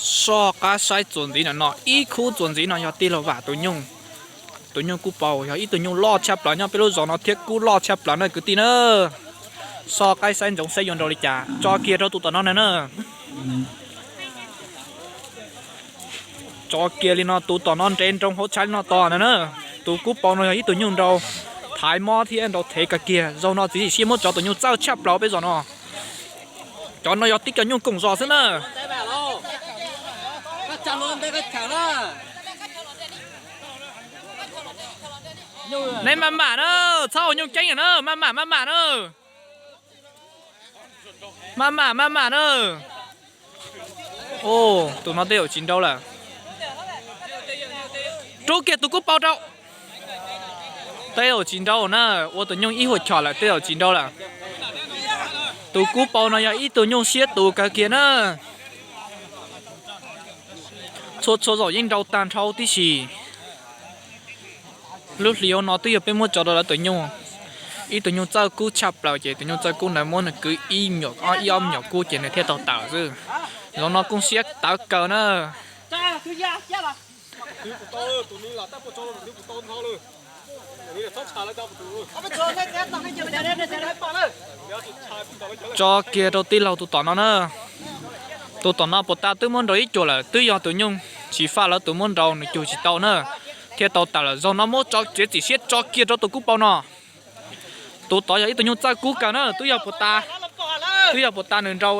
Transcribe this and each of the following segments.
Soj qab saib txuas ntxiv no, ib khub txuas ntxiv no yog tij laug Vam tus nyuj. Tus nyuj kuj paus yog ib tug nyuj loj tshaj plaws nyob peb lub zos no thiab kuj loj tshaj plaws na kwv tij na. Soj qab saib ntsoov saib yuav nrau li cas, tso kiag rau tus tom no na na. Tso kiag li no, tus tom no nres nroo hauv tshav li no tos na na. Tus kuj paus no yog ib tug nyuj nrau thaiv mob thiab nrau thev kawg kiag. Zaug no txiv txim siab muab tso tus nyuj txawj tshaj plaws peb zos no. Cov no yog tib co nyuj koom zos xwb na. Neb maj mam na, txhob ua nyuj ceeb na, maj mam maj mam na. Maj mam maj mam na. Tus no tej zaum tsis nrau lawm. Rub kiag tus kuj paus rau. Tej zaum tsis nrau na, ua tus nyuj ib huam chom lawm tej zaum tsis nrau lawm. Tus kuj paus no yog ib tug nyuj siab tus kawg kiag na. Txhua txhua zaus yeej nrau tag nrho tib si. Lub hli hauv no twb yog peb muab tso rau lawv tus nyuj. Ib tug nyuj txawj kub tshaj plaws ces tus nyuj txawj kub ntawd muab nws kwv ib nyuam ob ib ob me nyuam kub ces nws thiaj tau tawm xwb. Zaum no koob siab tawv kawg na. Tso kiag rau tij laug tus tom no na. Tus tom no puas tas twb muab nrau ib cuag lawm, twb yog tus nyuj tsis faj lawv tus muab nrau nws cug tsis tau na, thiaj tau tawm lawm. Zaum no muab tso txiav txim siab tso kiag rau tus kuj paus no. Tus tod yog ib tug nyuj txawj kub kawg na, twb yog puas tas, twb yog puas tas nws nrau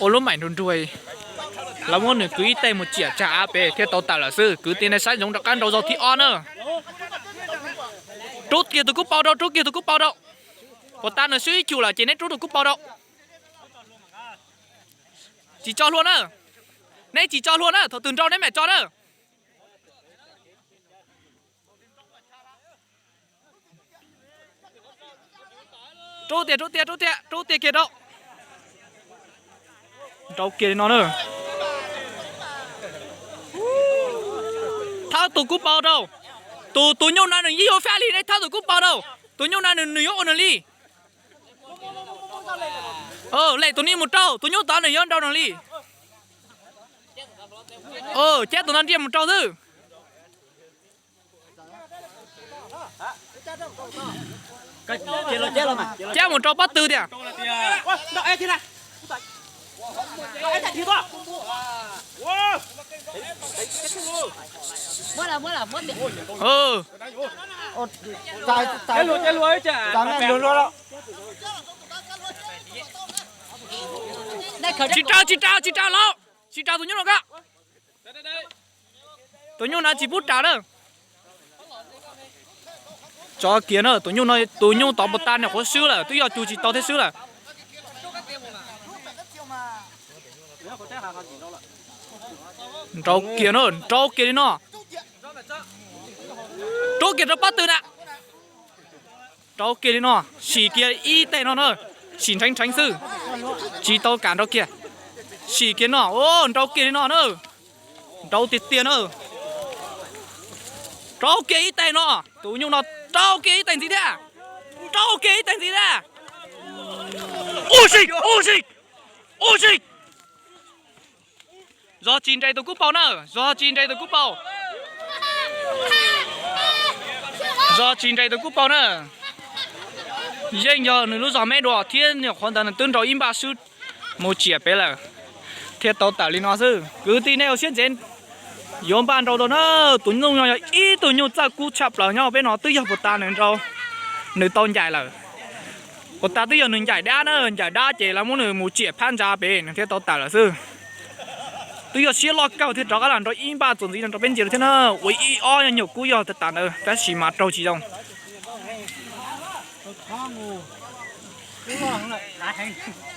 ua lub maim nrug nrug, lawv muab nws kwv ib teg mus ciam tsag av pem thiaj tau tawm lawm xwb. Kwv tij nej saib ntsoov rov qab nrau zaug thib ob na. Rub kiag tus kuj paus rau, rub kiag tus kuj paus rau. Puas tas nws swb ib chum lawm ces neb rub tus kuj paus rau. Tsis tso hlua na. Neb tsis tso hlua na, thaum twg nrau neb mam tso na. Rub tiag, rub tiag, rub tiag, rub tiag kiag rau. Nrau kiag li no na. Thawb tus kuj paus rau. Tus, tus nyuj no nws yeej yuav faj li, neb thawb tus kuj paus rau. Tus nyuj no nws, nws yuav ua nws li. Lem tus ni mus rau, tus nyuj tod nws yuav nrau nws li. Cab tus no nriaj mus rau xwb. Cab mus rau pob tw tiag. Tsis raws, tsis raws, tsis raws los, tsis raws tus nyuj no ko. Tus nyuj no tsis pub raws na. Tso kiag na, tus nyuj no, tus nyuj tod puas tas nws qhuav swb lawm, twb yog cug tsis tau thiaj swb lawm. Nrau kiag na, nrau kiag li no. Rub kiag rau pob tw na. Nrau kiag li no, sim kiag ib teg no na, sim nrheev nrheev xwb, tsis tau kam nrau kiag. Sim kiag no, nrau kiag li no na, nrau tiag tiag na. Rau kiag ib teg no, tus nyuj no rau kiag ib teg ntxiv thiab, rau kiag ib teg ntxiv thiab. Ua si, ua si, ua si. Zog tsis nres tus kuj paus na, zog tsis nres tus kuj paus. Zog tsis nres tus kuj paus na. Yeej yog nws lub zog me dua thiab nyuam qhuav ntawd nws twb nrau ib npaj swb mus tsiam pem lawm, thiaj tau tawm li no xwb. Kwv tij nej ua siab ntsev, yuav npaj nrau tau na. Tus nyuj no yog ib tug nyuj txawj kub tshaj plaws nyob peb no, twb yog puas tas nws nrau, nws tau ncaim lawm. Puas tas twb yog nws ncaim dab na, ncaim dab ces lawv muab nws mus tsiam phab ntsa pem nws thiaj tau tawm lawm xwb. Twb yog siab loj kawg thiaj rov qab los nrau ib npaj txuas ntxiv no rau peb ntsia thiab na. Ua ib ob nyuag kub yog tas tas ntawd tab sis mas raug tsis zoo.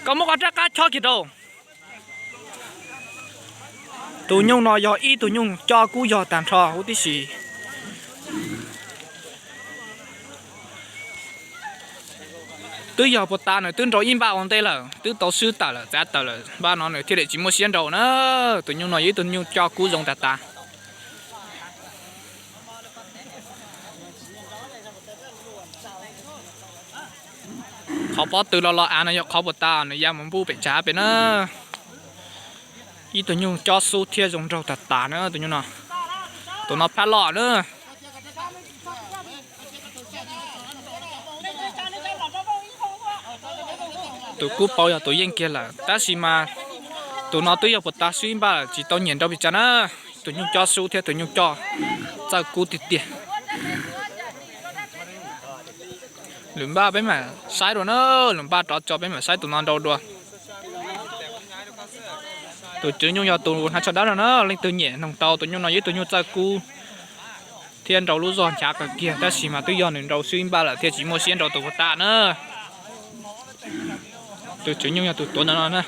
Koj muab koj rab qab chob kiag rau. Tus nyuj no yog ib tug nyuj coj kub yog tag nrho huv tib si. Twb yog puas tas nws twb nrau ib npaj ua ntej lawm, twb tau swb tawm lawm, txav tawm lawm, npaj no nws thiaj li tsis muaj siab nrau na. Tus nyuj no yog ib tug nyuj coj kub zoo tag tas. Qhov pob tw lo lo av no yog qhov puas tas nws ya mus npuj pem tsav pem na. Ib tug nyuj cob xub thiab zoo nraug tag tas na tus nyuj no. Tus no phab loj na. Tus kub paub yog tus yeej kiag lawm tab sis mas tus no twb yog puas tas swb ib npaj lawm tsis tau nyiam nrau pes tsawg na. Tus nyuj cob xub thiab tus nyuj coj txawj kub tiag tiag. Lwm npaj peb mam saib dua na, lwm npaj rov tso peb mam saib tus no nrau dua. Tus tswv nyuj yog tus hnav tsho dawb no na, leej twg nyiam noog tau tus nyuj no, yog ib tug nyuj txawj kub thiab nrau lub zog nchav kawg kiag tab sis mas twb yog nws nrau swb ib npaj lawm thiaj tsis muaj siab nrau tus puas tas na. Tus tswv nyuj yog tus tuav ntawm no na.